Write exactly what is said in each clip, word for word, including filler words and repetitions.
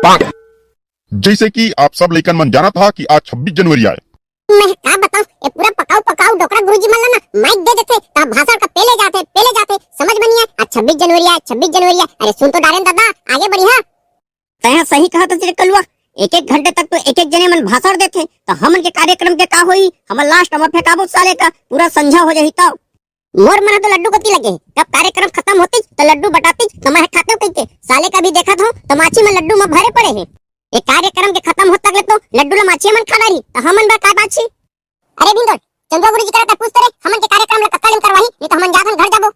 जैसे कि आप सब लइकन मन जानत हा कि आज छब्बीस जनवरी आय। मैं का बताऊं, ये पूरा पकाऊ पकाऊ डोकरा गुरुजी मन ला ना माइक दे देथे, त भाषण का पेले जाथे, पेले जाथे, समझ में नहीं आय। आज छब्बीस जनवरी आय, छब्बीस जनवरी आय। अरे सुन तो डारेन दादा, आगे बढ़िया। तैं सही कहत हस रे कलुआ, एक एक घंटे तक तो एक एक जने मन भाषण देथे, त हमन के कार्यक्रम के का होई? हमन लास्ट में फेंकाबो साले का, पूरा संझा हो जाही तब। मोर मन ह तो लड्डू कोती लगे हे। जब कार्यक्रम खतम होतिस, त लड्डू बटातिस, त मैं ह खातेंव कहिके। साले का भी देखत हंव, त माछी मन लड्डू म भरे पड़े हे। ए कार्यक्रम के खतम होत तक ले तो लड्डू ल माछी मन खा डारही, त हमन बर का बाचही? अरे भिंदोल, चंदुआ गुरुजी करा त पूछ तो रे, हमन के कार्यक्रम ल कतका दिन करवाही, नहीं तो हमन जाथन घर जाबो।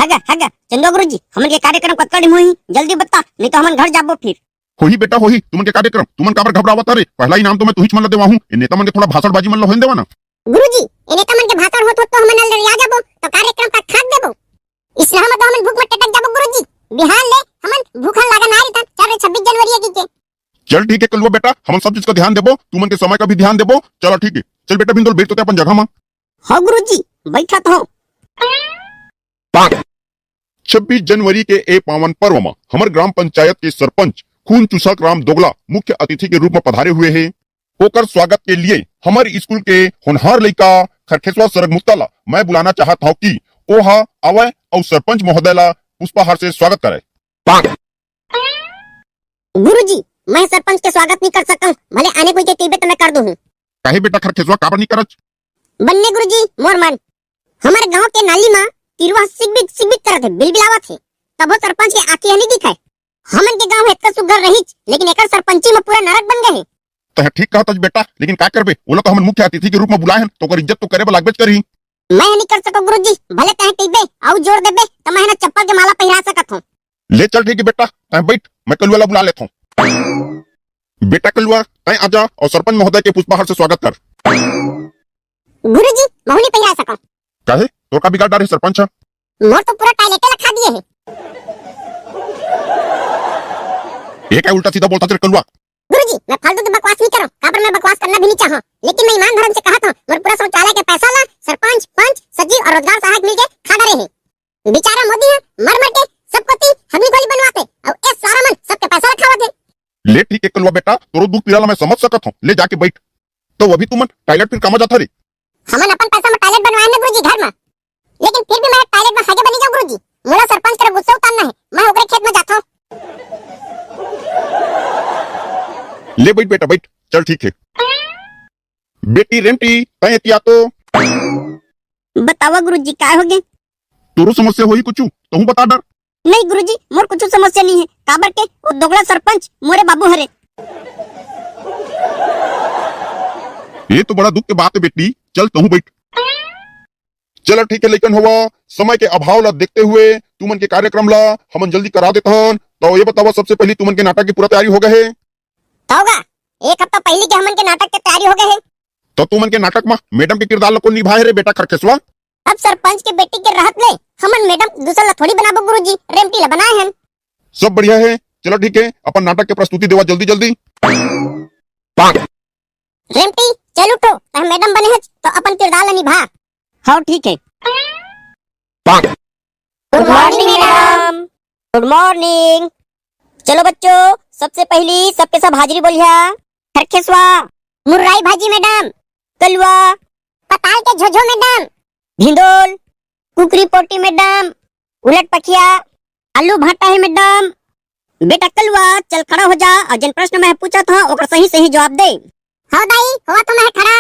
हगा, हगा, चंदुआ गुरुजी, हमन के कार्यक्रम कतका दिन होही, जल्दी बता, नहीं तो हमन घर जाबो फिर। होही बेटा, होही, तुमन के कार्यक्रम, तुमन काबर घबरावत हरे? पहला इनाम तो मैं तुहिच मन ल देवाहूं, ए नेता मन के थोड़ा भाषणबाजी मन ल होन देवा ना। गुरुजी, ए नेता मन के भाषण होत होत तो हमन ल लड़िया जाबो, तो कार्यक्रम का खाक देबो। इसना हम तो हमन भूख में टटक जाबो गुरुजी। बिहान ले हमन भूखन लागा ना रहितन, चार छब्बीस जनवरी है कि के। चल ठीक है कलुआ बेटा, हमन सब चीज का ध्यान देबो, तुमन के समय का भी ध्यान देबो। चला ठीक है, चल बेटा भिंदोल बैठ तो ते अपन जगह मा। हाँ गुरुजी, बैठत हंव। छब्बीस जनवरी के ए पावन पर्व म हमर ग्राम पंचायत के सरपंच खून चूसक राम दोगला मुख्य अतिथि के रूप म पधारे हुए हे। ओकर स्वागत के लिए हमर स्कूल के होनहार लइका खरखेसवा सरगमुत्ता ला मैं बुलाना चाहत हंव कि ओहा आवय अउ सरपंच महोदय ला पुष्पहार से स्वागत करय। गुरुजी, मैं सरपंच के स्वागत नहीं कर सकंव, भले आने कोई के कहिबे त मैं कर दूहूं। काहे बेटा खरखेसवा, काबर नहीं करच? बन्ने गुरुजी, मोर मन। हमर गांव के नाली म किरवा सिकबिक सिकबिक करत हे, बिलबिलावत हे। तभो सरपंच के आंखी ह नहीं दिखय। हमन के गांव ह इतना सुग्घर रहिच, लेकिन एकर सरपंची म पूरा नरक बन गए हे। तह ठीक कहत हस बेटा, लेकिन का करबे, ओला तो हमन मुख्य अतिथि के रूप म बुलाए हन, तो ओकर इज्जत तो करे बर लागबेच करही। मैं ह नहीं कर सकंव गुरुजी, भले तह कहिबे, अउ जोर देबे, त मैं ह ना चप्पल के माला पहिरा सकत हंव। ले चल ठीक है बेटा, तह बैठ, मैं कलुआ ला बुला लेत हंव। बेटा कलुआ, तय आजा अउ सरपंच महोदय के पुष्पहार से स्वागत कर। गुरुजी, महू नहीं पहिरा सकंव। काहे? तोर का बिगाड़ डारे सरपंच ह? मोर तो पूरा टॉयलेटे ला खा दिए हे। ये का उल्टा सीधा बोलत हस रे कलुआ? गुरुजी, मैं फालतू के बकवास नहीं करंव, काबर मैं बकवास करना भी नहीं चाहंव, लेकिन मैं ईमान धरम से कहत हंव, मोर पूरा शौचालय के पैसा ला सरपंच, पंच, सचिव अउ रोजगार सहायक मिलके खा डारे हे। बेचारा मोदी ह मर मर के सबको ती हगली खोली बनवाथे, अउ ए सारा मन सबके पैसा ला खावत हे। ले ठीक है कलुआ बेटा, तोरो दुख पीड़ा ला मैं समझ सकत हंव, ले जाके बैठ। तो अभी तुमन टॉयलेट फिर कामा जाथा रे? हमन अपन पैसा म टॉयलेट बनवाए न गुरुजी घर म, लेकिन फिर भी मैं टॉयलेट म हगे बनी जांव गुरुजी। मोला सरपंच करा गुस्सा उतारना हे, मैं ओकरे खेत म जाथंव। ले बैठ बेटा बैठ, चल ठीक है। बेटी रेमटी, तय एतिया तो। बतावा गुरुजी, काय होगे? तोरो समस्या होही कुछु, तहूं बता डर। नहीं गुरुजी, मोर कुछु समस्या नहीं है, काबर के वो दोगला सरपंच मोरे बाबू हरे। ये तो बड़ा दुख के बात है बेटी, चल तहूं बैठ। चला ठीक है लइकन होवा, समय के अभाव ला देखते हुए तुमन के कार्यक्रम ला हमन जल्दी करा देत हन। तो ये बतावा, सबसे पहली तुमन के नाटक की पूरा तैयारी हो गए हे? त होगा, एक हफ्ता पहली के हमन के नाटक के तैयारी हो गए हे। तो तुमन के नाटक म मैडम के किरदार ला कोन निभाए हे रे बेटा खरखेसवा? अब सरपंच के बेटी के रहत ले हमन मैडम दूसर ला थोड़ी बनाबो गुरुजी, रेमटी ला बनाए हन। सब बढ़िया है, चला ठीक है, अपन नाटक के प्रस्तुति देवा जल्दी जल्दी। रेमटी, चल उठो, तह मैडम बने हच, तो अपन किरदार ला निभा। हाँ, ठीक है। गुड मॉर्निंग मैडम। गुड मॉर्निंग। चलो बच्चों, सबसे पहली सबके सब हाजिरी बोलिया। खरखेसवा। मुर्राई भाजी मैडम। कलुआ। पताल के झोझो मैडम। भिंदोल। कुकरी पोटी मैडम। उलट पखिया। आलू भाटा है मैडम। बेटा कलुआ, चल खड़ा हो जा अउ जेन प्रश्न मैं पूछत हंव, ओकर सही सही जवाब दे। हाँ दाई, होवत हंव मैं खड़ा।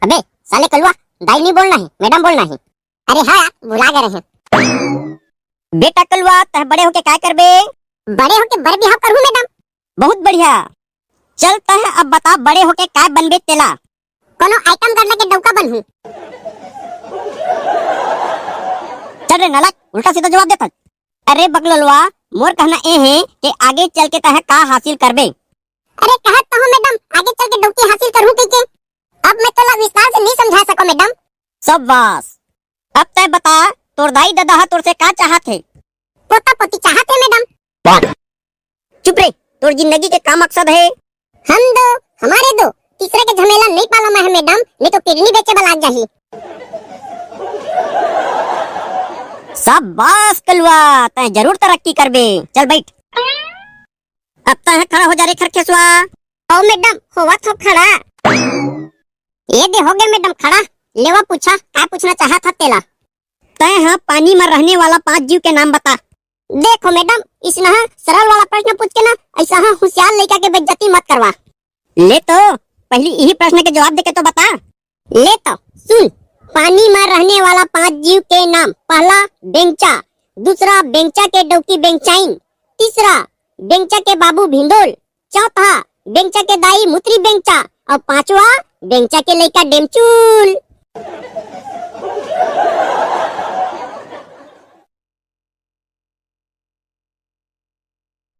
अबे साले कलुआ, दाई नहीं बोलना है, मैडम बोलना है। अरे हाँ यार, भुला गए रहे। बेटा कलुआ, तह बड़े होके काय करबे? बड़े होके बर बिहाव करहूँ मैडम। बहुत बढ़िया। चल तह अब बता, बड़े होके काय बनबे तेला? कोनो आइटम गर्ल के डौका बनहूँ। चल रे नालायक, उल्टा सीधा जवाब देथस। अरे बकलोलवा, मोर कहना ए हे कि आगे चल के तह का हासिल करबे? अरे कहत तो हूँ मैडम, आगे चल के डौकी हासिल करहूँ कहिके। अब मैं तोला विस्तार से नहीं समझा सको मैडम। शाबाश। अब तय बता, तोर दाई ददा ह तोर से का चाहत हे? पोता पोती चाहत हे मैडम। चुप रे, तोर जिंदगी के का मकसद हे? हम दो, हमारे दो, तीसरे के झमेला नहीं पाला मैं मैडम, नहीं तो किडनी बेचे बर लाग जाही। शाबाश कलुआ, तय जरूर तरक्की करबे। चल बैठ। अब तैं ह खड़ा हो जा रे खरखेसवा। ओ मैडम, होवत हो खड़ा। ये दे हो गे मैडम खड़ा। लेवा पूछा, का पूछना चाहत ह तेला? तैं ह पानी म रहने वाला पांच जीव के नाम बता। देखो मैडम, इसनहा सरल वाला प्रश्न पूछ के ना, ऐसा हा होशियार लइका के बेइज्जती मत करवा। ले तो, पहली इही प्रश्न के जवाब दे के तो बता। ले तो, सुन, पानी म रहने वाला पांच जीव के नाम, पहला बेंगचा, दूसरा बेंगचा के डौकी बेंगचाइन, तीसरा बेंगचा के बाबू भिंदोल, चौथा बेंगचा के दाई मुतरी बेंगचा, अउ पांचवा बेंगचा के लइका डेमचूल।